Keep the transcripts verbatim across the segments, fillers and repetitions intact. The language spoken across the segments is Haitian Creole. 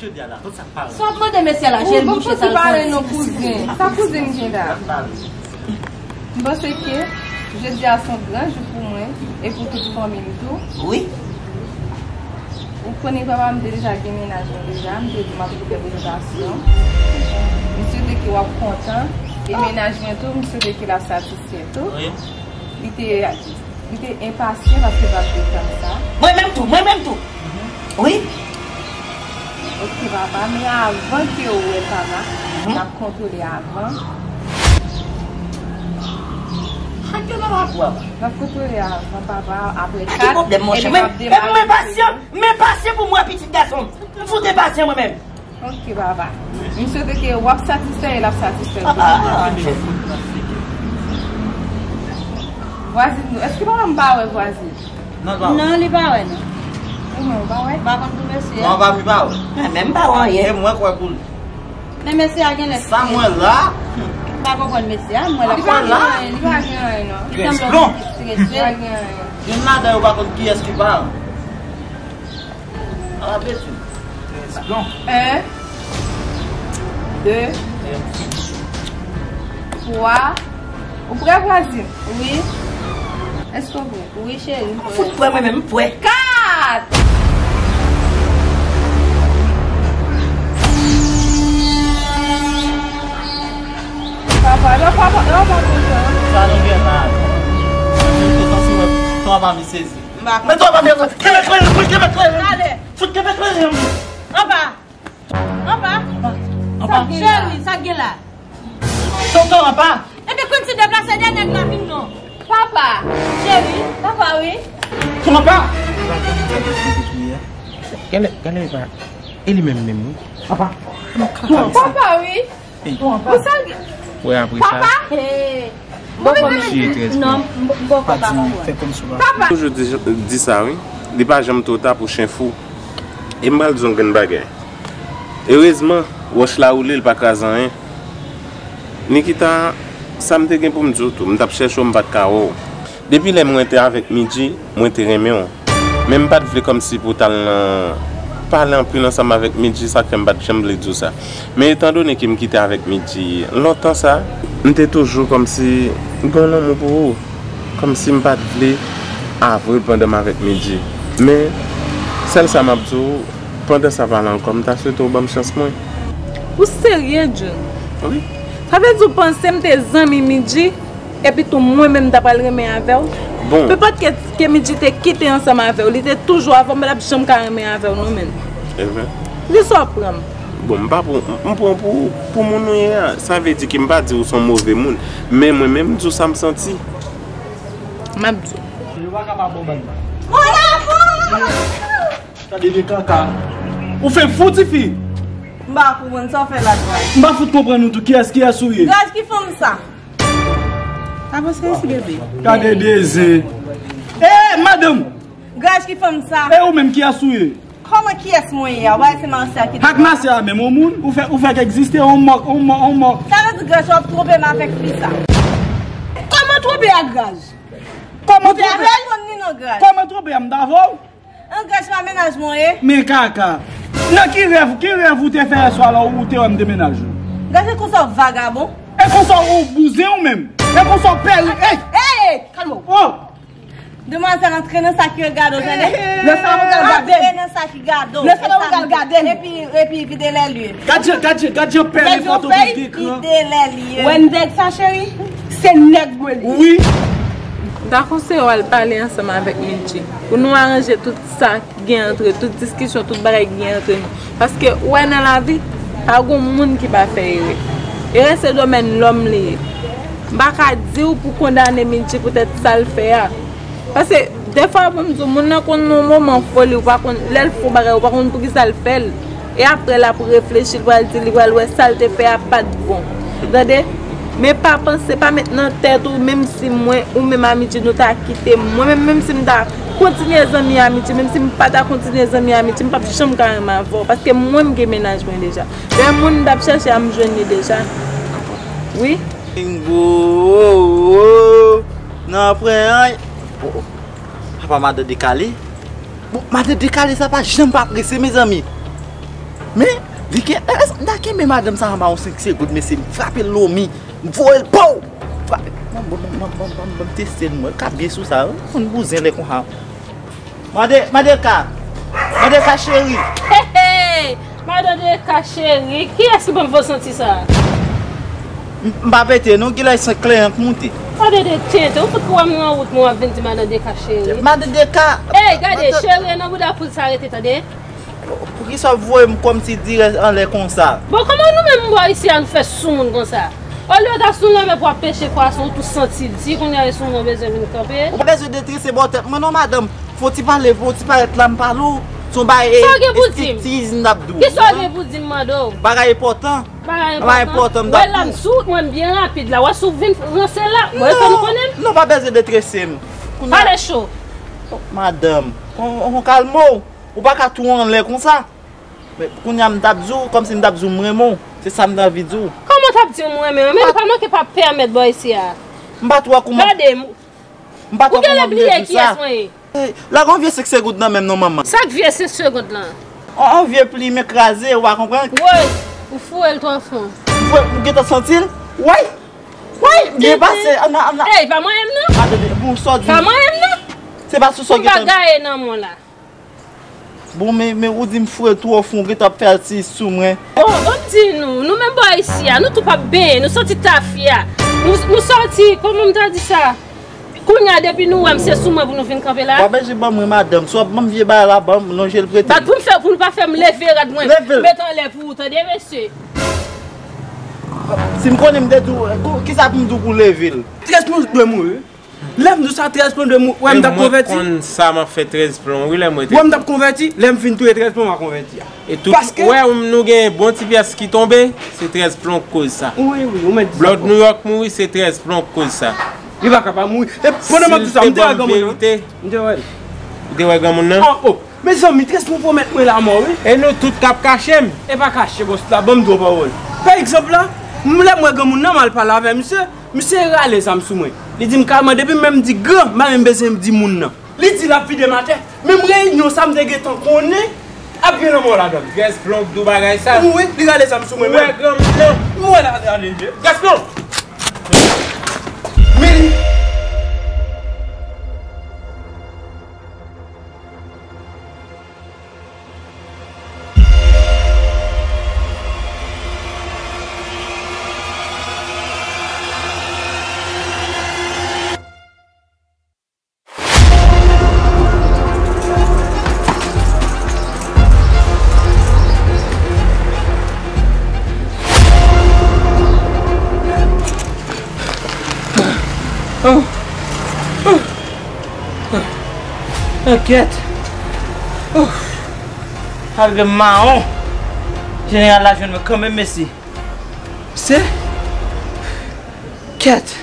Sa w ap mande mesye la, jel bouche sa l pale non kouzen. Sa kouzen m gen la? M panse ke jodi a se yon gran jou pou mwen e pou tout fanmi m tou. Wi. Ou konnen papa m te deja gen mennaj mwen deja, m te di m ap vin fè prezantasyon. M swete ke w ap kontan e mennaj mwen tou, m swete ke l ap satisfè tou. Wi. Li te Li te enpasyan paske l pa t vle tann sa. Mwen menm tou, mwen menm tou. Wi. Ok, papa, men avan ke w wè papa, n ap kontwole avan. N ap kontwole avan, papa, apre kat, epi n ap demare. Mwen enpasyan, mwen enpasyan pou m wè pitit gason m. M fout enpasyan mwen menm. Ok, papa. M swete ke w ap satisfè e l ap satisfè tou. Ah, vwazin nou, èske papa m pa wè vwazin? Non, li pa wè. Non, li pa wè, non. Ou menm, ou pa wè? M pa konn pou mesye a. Non, pa, li pa wè. Mwen menm m pa wè anyen. E mwen k wè pou li. Men mesye a genlè strese. Sa mwen la. M pa konprann mesye a, mwen la. Li pa gen anyen, li pa gen anyen, non. Li sanble yon moun ki strese. Li pa gen anyen. Youn ladan yo pa konn kiyès ki pa. Ala betiz. Yon, de, twa. Ou prè, vwazin? Wi. Èske w prè? Wi, cheri, m prè. Fout prè, mwen menm, m prè. Kat! Papa, lè papa, lè papa kontan. Sa nou gen la? Mwen kontan si mwen, papa m sezi. M pa konn. Men twa pa byen, kenbe kleren, fout kenbe kleren. Gade. Fout kenbe kleren. Anba. Anba. Anba. Cheri, sa k gen la? Tonton, anba. Ebyen, konn ti deplase dèyè nèg la vin non. Papa. Cheri. Papa, wi. Tonton, anba. Gade, gade, pa. E li menm menm, wi. Anba. Papa, wi. Ou sa gen? Wè apre sa. Papa? Hey. Mwen bezwen mete non, m poko pa konprann. Papa. Toujou di, di sa wi. Li pa janm twò ta pou chen fou. E m pral di w yon grenn bagay. Erezman, wòch la woule, l pa kraze anyen. Nikita, sa m te gen pou m di w tou, m t ap chèche w, m pa t ka wè w. Depi lè mwen te avèk Midji, mwen te renmen w. Men m pa t vle kòmsi pou w t al nan pale anpil ansanm avèk Midji, sa k fè m pa t janm vle di w sa. Men etandone ke m kite avèk Midji lontan sa, m te toujou kòmsi gen yon lanmou pou ou. Kòmsi m pa t vle avwe l pandan m avèk Midji. Men, sèl sa m ap di w, pandan sa pale ankò, m ta swete w ban m chans mwen. Ou serye, Jun? Wi. Sa vle di w panse m te zanmi Midji? Epi tou mwen menm m ta pral renmen avè w. Bon. Pe pòt ke, ke Midji te kite ansanm avè w, li te toujou avè w, m pa t ap janm ka renmen avè w non, menn. E vre. Kisa w pran m? Bon, m pa pran, m pran w pou, pou moun ou ye a. Sa vle di ke m pa di w se yon move moun, men mwen menm m di w sa m santi. M ap di w. Yo pa ka pa bon bann. Mon amour! Gade de kaka. Ou fè fou, tifi. M pa konprann sa w fè la, Graj. M pa fout konprann ou tou. Kiyès, kiyès ou ye? Graj, ki fanm sa? Avanse isi, bebe. Gade de zen. Eh, madanm! Graj, ki fanm sa? E ou menm, kiyès ou ye? Kòman kiyès mwen ye a? Ou pa wè se Masya ki... Ak Masya menm, yon moun? Ou fè, ou fèk egziste, yon mò, yon mò, yon mò. Sa vle di, Graj, w ap twonpe m avèk fi sa? Kòman twonpe ak Graj? Kòman twonpe? Ou te reponn li non, Graj. Kòman twonpe a, m ta avè w? An, Graj, pa mennaj mwen ye. Men kaka. Nan ki rèv, ki rèv ou te fè yè swa la ou te wè m te mennaj ou? Graj, e konsa w vagabon? E konsa ou bouzen ou menm? E konsa w pèl, ey! Ey, ey, kalme w. Oh! Demwazèl, antre nan sa ki gade w, tande? Nan sa w pral gade m. Antre nan sa ki gade w. Nan sa w pral gade m. Epi, epi vide lè lye. Gad jan, gad jan, gad jan pèl e Pòtoprens gen kran. Vide lè lye. Wè nèg sa, cheri? Se nèg mwen li. Wi. M ta konseye w al pale ansanm avèk Midji. Pou nou aranje tout sa ki gen antre, tout diskisyon, tout bagay ki gen antre nou. Paske ou wè nan lavi, pa gon moun ki pa fè erè. Erè se domèn lòm li ye. M pa ka di w pou kondane Midji poutèt sa l fè a. Paske defwa pou m di w, moun nan konn nan yon moman foli, ou pa konn, lè l fè yon bagay, ou pa konn poukisa l fè l. E apre l ap reflechi, l pral di, li pral wè sa l te fè a pa t bon. Tande? Men pa panse, pa met nan tèt ou, menm si mwen ou menm a Midji nou ta kite m, mwen menm, menm si m ta kontinye zanmi a Midji, menm si m pa ta kontinye zanmi a Midji, m p ap janm ka renmen avè w, paske mwen m gen mennaj mwen deja. Lè moun m t ap chèche a, m jwenn li deja. Wi. Bingo! Nan pran anyen. Oh, oh. Apa madan dekale? Bon, madan dekale sa pa janm pa prese, mezanmi. Men, li gen, èske m ta kenbe madanm sa anba yon senk segonn, mesye, m frape l lomi, m voye l, pow! Frape. Bon, bon, bon, teste l, mwen, l ka byen sou sa, wi. Konn bouzen lè konsa. Mande, mande ka. Mande ka cheri. Hey, hey! Madan Deka cheri, kiyès ki ban m fo santi sa? M, m pa pete, non, genlè se kleren k moute. Madan de tenten, ou fout pou wè m nan wout mwen w ap vin di madan Deka cheri. Madan Deka. Ey, gade, cheri, nan bouda poul sa rete, tande. Poukisa w voye m kòmsi dirèk anlè konsa? Bon, kòman nou menm bò isi a nou fè sou moun konsa? Olye w ta sou lanmè pou w ap peche pwason, ou tou santi di, kounye a e sou mwen w bezwen vin kanpe? Ou pa bezwen detrese bò tèt mwen non, madanm. Fò w ti pale, fò w ti parèt la, m pale w. Se yon bagay estriktiz m t ap di w. Kisa w gen pou di m, mande w? Bagay enpòtan. Bagay enpòtan. Bagay enpòtan m t ap di w. Wè la m sou wout mwen, m byen rapid la. Wè si w vin ranse la, wè sa nou konnen m. Non, pa bezwen detrese m. Pale cho. Madanm, on, on kalme w. Ou pa ka tou anlè konsa. Men kounye a m t ap di w, kòmsi m t ap di w m renmen w. Se sa m t anvi di w. Kòman w t ap di w m renmen w? Men nou pa manke pa pèmèt bò isi a. M pa t wè kouman. Gade m. M pa t wè kouman m te di sa. Ou genlè bliye kiyès mwen ye. Ey, lage yon vye senk segonn nan men m non, manman. Sa k vye senk segonn lan? On, on vye plim kraze, ou pa konprann? Woy, ou foure l twò fon. Ou foure, ou gentan santi l? Woy! Woy! Byen pase, ann a, ann a. Ey, pa manyen m non. Atande, bon, sa w di? Pa manyen m non. Se pa sou sa w gentan. Pou m pa gaye nan men w la. Bon, men, men ou di m foure twò fon, ou gentan ap fè atis sou mwen. Bon, ban m di nou, nou menm bò isi a, nou tou p ap benyen, nou santi tafya. Nou, nou sòti, kòman m ta di sa? Kounye a, depi nou wè m, se sou mwen pou nou vin kanpe la. W ap eje ban mwen, madanm. Si w ap ban m vye bagay la, ban m, lonje l prete m. Bat pou m fè, pou nou pa fè m leve rad mwen. Leve l. Met anlè pou ou, tande, mesye. Si m konnen m te di w, kou-, kisa pou m di w pou w leve l? Trèz plon dwe mouri. Lè m di w sa, trèz plon dwe mouri. Wè m t ap konvèti. Mwen konn sa m ap fè trèz plon, wi, lè mwen te. Wè m t ap konvèti, lè m fin touye trèz plon, m a konvèti a. E tout, paske wè, nou gen bon ti pyès ki tonbe, se trèz plon k koz sa. Wi, wi, ou mèt di sa. Blood New York mouri, se trèz plon k koz sa. Li pa ka pa mouri. E pandan m ap di sa, m te wè granmoun nan. M te wè l. Ou te wè granmoun nan? An, o. Mezanmi, trèz plon pwomèt mwen lanmò, wi. E nou tout k ap kache m. E pa kache, bòs la, ban m di w pawòl. Pa egzanp la, m, lè m wè granmoun nan, m al pale avè misye, misye rale zam sou mwen. Li di m kareman, depi m menm di gran, m pa menm bezwen di moun nan. Li di l ap vide m atè. Menm reyinyon sa m te gentan konnen ap gen lanmò ladan l. Gaston k di w bagay sa. Wi, li rale zam sou mwen menm. Ou wè granmoun nan? M wè l ale, ale. Gaston! Men. Oh. Oh. Oh, kèt. Oh. Malgre m mawon, jeneral la jwenn mwen kanmenm, mesye. Se? Kèt.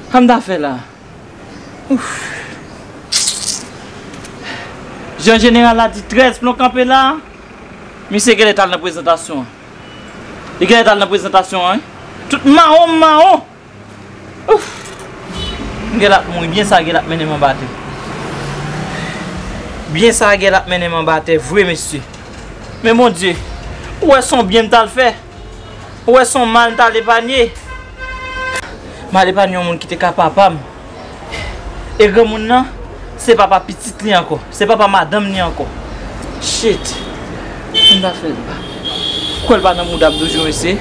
Sa m ta fè la? Ouf. Jan jeneral la di trèz plon kanpe la, misye genlè t al nan prezantasyon an. Li genlè t al nan prezantasyon an, wi. Tout mawon m mawon. Ouf. M genlè ap mouri. Byen sa genlè ap mennen m anba tè. Byen sa genlè ap mennen m anba tè vre, mesye. Men Bondye, ou wè se yon byen m t al fè. Ou wè se yon mal m t al epanye. M al epanye yon moun ki te ka papa m. E granmoun nan, se papa pitit li ankò. Se papa madanm li ankò. Shit. Sa m ta fè? Kwè l pa nan mood ap toujou, mesye.